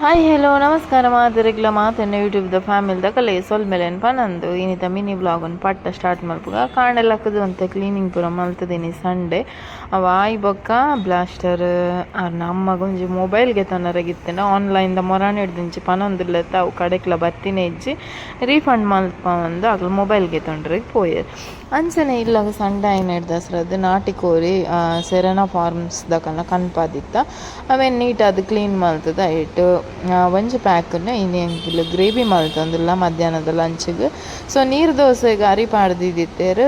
Hi, hello, ನಮಸ್ಕಾರ ಮಾತೆರೆಗ್ಲ, ಮಾತೆರ್ನ YouTube ದ family ದಕಲೆ ಸೊಲ್ಮೆಲೆನ್ ಪನಂದು ಇನಿತ ಮಿನಿ ವ್ಲಾಗ್ ಪಟ್ಟ ಸ್ಟಾರ್ಟ್ ಮಲ್ಪುಗ. ಕಾಂಡೆ ಲಕ್ಕದು ಒಂತೆ ಕ್ಲೀನಿಂಗ್ ಪೂರ ಮಲ್ತದಿನಿ. ಸಂಡೆ ಅವ ಆಯಿ ಬೊಕ್ಕ ಬ್ಲಾಸ್ಟರ್ ಆರ್ನ ಅಮ್ಮಗ ಒಂಜಿ ಮೊಬೈಲ್ ಗೆತೊನರೆಗಿತ್ತಿನ. ಆನ್ಲೈನ್ ದ ಮೊರಾನಿ ಹಿಡ್ದಿಂಚಿ ಪನೊಂದುಲ್ಲೆತ್ತ, ಅವು ಕಡೆಕ್ಲ ಬತ್ತಿನ ಇಜ್ಜಿ. ರೀಫಂಡ್ ಮಲ್ಪವಂದು ಅಕ್ಲು ಮೊಬೈಲ್ ಗೆತೊಂಡ್ರಿಗೆ ಪೋಯೆರ್. ಅಂಚನೆ ಇಲ್ಲಗ ಸಂಡೆ ಆಯಿನ ದಸರದ್ ನಾಟಿ ಕೋರಿ ಸೆರೆನಾ ಫಾರ್ಮ್ಸ್ ದಕಲ್ನ ಕನ್ಪಾದಿತ್ತ. ಅವೆನ್ ನೀಟಾದ್ ಕ್ಲೀನ್ ಮಲ್ತದ ಐಟ್ ಒಂಜಿ ಪ್ಯಾಕ್ನ್ ಇನಿ ಎಂಕುಲು ಗ್ರೇವಿ ಮಲ್ತೊಂದುಲ್ಲ ಮಧ್ಯಾಹ್ನದ ಲಂಚ್ಗ್. ಸೊ ನೀರು ದೋಸೆಗ್ ಅರಿ ಪಾಡ್ದಿತ್ತಿತ್ತೆರ್,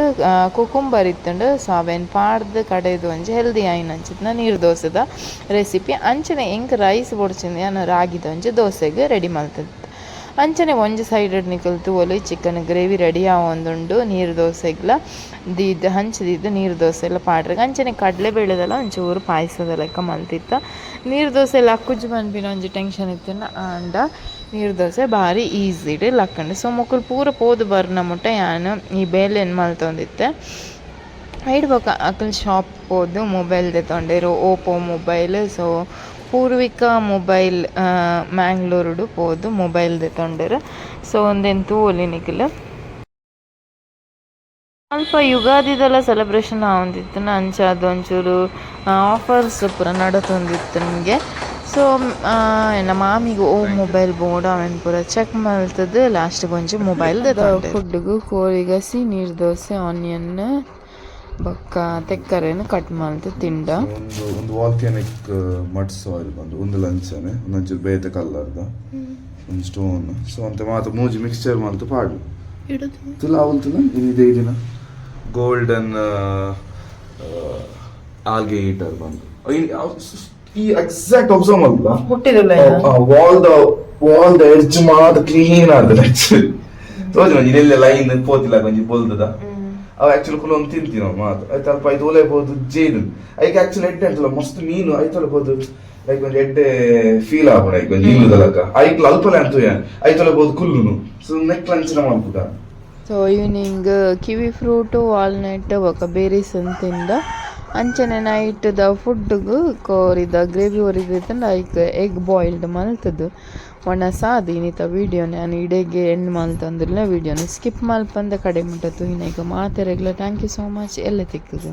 ಕುಕುಂಬರ್ ಇತ್ತುಂಡು. ಸೊ ಅವೆನ್ ಪಾಡ್ದ್ ಕಡೆದು ಒಂಜಿ ಹೆಲ್ದಿ ಆಯಿನಂಚಿತ್ತಿನ ನೀರು ದೋಸೆದ ರೆಸಿಪಿ. ಅಂಚನೆ ಎಂಕ್ ರೈಸ್ ಬೊಡ್ಚಿಂದು ಯಾನ್ ರಾಗಿದ ಒಂಜಿ ದೋಸೆಗ್ ರೆಡಿ ಮಲ್ತದಿತ್ತೆ. ಅಂಚನೆ ಒಂಜಿ ಸೈಡ್ ನಿಕುಲು ತೂವೊಲಿ, ಚಿಕನ್ ಗ್ರೇವಿ ರೆಡಿ ಆವೊಂದುಂಡು. ನೀರು ದೋಸೆಗ್ಲ ದೀದ್ ಹಂಚಿ ದೀದ್ ನೀರು ದೋಸೆ ಎಲ್ಲ ಪಾಡ್ರೆ. ಅಂಚನೆ ಕಡಲೆ ಬೇಳೆದಲ್ಲ ಒಂಚೂರು ಪಾಯಸದ ಲೆಕ್ಕ ಮಲ್ತಿತ್ತ. ನೀರು ದೋಸೆ ಲಕ್ಕುಜಿ ಪನ್ಪಿನ ಒಂಜಿ ಟೆನ್ಷನ್ ಇತ್ತಿನ, ಆಂಡ ನೀರು ದೋಸೆ ಬಾರಿ ಈಸಿಡ್ ಲಕ್ಕಂಡು. ಸೊ ಮೊಕುಲು ಪೂರ ಪೋದು ಬರ್ನ ಮುಟ್ಟ ಯಾನ್ ಈ ಬೇಲೆನ್ ಮಲ್ತೊಂದಿತ್ತೆ. ಐಡ್ ಬೊಕ್ಕ ಅಕುಲು ಶಾಪ್ ಪೋದು ಮೊಬೈಲ್ ದೆತೊಂಡೆರ್, ಓಪೋ ಮೊಬೈಲ್. ಸೊ ಪೂರ್ವಿಕ ಮೊಬೈಲ್ ಮ್ಯಾಂಗ್ಳೂರುಡು ಪೋದು ಮೊಬೈಲ್ ದೆತೊಂಡೆರ್. ಸೊ ಉಂದೆನ್ ತೂವೊಲಿ ನಿಕುಲು. ಅಲ್ಪ ಯುಗಾದಿದೆಲ್ಲ ಸೆಲೆಬ್ರೇಷನ್ ಆವೊಂದಿತ್ತು, ಅಂಚಾದ್ ಒಂಚೂರು ಆಫರ್ಸ್ ಪೂರ ನಡತೊಂದಿತ್ತು ನಿಮಗೆ. ಸೊ ಎನ್ನ ಮಾಮಿಗ್ ಓ ಮೊಬೈಲ್ ಬೋಡು, ಅವೆನ್ ಪೂರ ಚೆಕ್ ಮಲ್ತುದು ಲಾಸ್ಟ್ ಒಂಜಿ ಮೊಬೈಲ್. ಫುಡ್ಗು ಕೋರಿ ಗಸಿ, ನೀರು ದೋಸೆ, ಆನಿಯನ್ ಬೊಕ್ಕ ತೆಕ್ಕರೆನ್ ಕಟ್ ಮಲ್ತ್ ತಿಂಡ. ಒಂದು ಒಂದು ವಾಲ್ಕ್ಯಾನಿಕ್ ಮಡ್ ಸಾಯಿಲ್ ಬಂದು, ಒಂದು ಲಂಚನೆ, ಒಂದೊಂಚೂರು ಬೇತೆ ಕಲರ್ದ ಒಂದು ಸ್ಟೋನ್. ಸೊ ಅಂತ ಮಾತ ಮೂಜಿ ಮಿಕ್ಸ್ಚರ್ ಮಲ್ತು ಪಾಡು ತುಲ ಅವಲ್ತುಲ. ಇದೆ ಇದಿನ ಗೋಲ್ಡನ್ ಆಲ್ಗೆ ಈಟರ್ ಬಂದು. ಈ ಎಕ್ಸಾಕ್ಟ್ ಅಬ್ಸರ್ವ್ ಮಲ್ಪುಲ. ಹುಟ್ಟಿದಲ್ಲ. ವಾಲ್ the edge ಮಾತ ಕ್ಲೀನ್ ಆದ ತೋಜಿ. ಒಂಜಿ ನೆಲ್ಲೆ ಲೈನ್ ಪೋತಿಲ್ಲ, ಒಂಜಿ ಬೊಲ್ದದ. ಅವು ಆಕ್ಚುಲಿ ಕುಲೊಂದು ತಿಂತಿ ನಾವು ಮಾತ. ಐತ ಅಲ್ಪ ಐತು ಒಲೆ ಪೋದು ಜೇನು. ಐಕ್ ಆಕ್ಚುಲಿ ಎಡ್ಡೆ ಅಂತಲ್ಲ, ಮಸ್ತ್ ಮೀನು ಐತಲ್ಲ ಪೋದು. ಲೈಕ್ ಒಂಜಿ ಎಡ್ಡೆ ಫೀಲ್ ಆಪುಂಡು ಐಕ್, ಒಂಜಿ ಇಲ್ಲದ ಲೆಕ್ಕ. ಐಕ್ಲ ಅಲ್ಪಲೆ ಅಂತೂ ಐತೊಲೆ ಪೋದು ಕುಲ್ಲುನು. ಸೊ ನೆಕ್ ಲಂಚಿನ ಮಲ್ಪುಗ. ಸೊ ಈವ್ನಿಂಗ್ ಕಿವಿ ಫ್ರೂಟು, ವಾಲ್ನಟ್ ಬೊಕ್ಕ ಬೇರೀಸ್ ತಿಂದ. ಅಂಚನೆ ನೈಟ್ದ ಫುಡ್ಗು ಕೋರಿದ ಗ್ರೇವಿ ಒರಿದಿತ್ತಂಡ ಐಕ್ ಎಗ್ ಬಾಯ್ಲ್ಡ್ ಮಲ್ತದು ಒಣಸಾದ್. ಇನಿತ ವೀಡಿಯೋನ ಯಾನ್ ಇಡೆಗೆ ಎಂಡ್ ಮಲ್ತೊಂದುಲ್ಲೆ. ವೀಡಿಯೋನ ಸ್ಕಿಪ್ ಮಲ್ಪಂದೆ ಕಡೆ ಮುಟ್ಟ ತೂಯಿನೈಕ್ ಮಾತೆರೆಗ್ಲ thank you so much. ಎಲ್ಲೆ ತಿಕ್ಕುದು.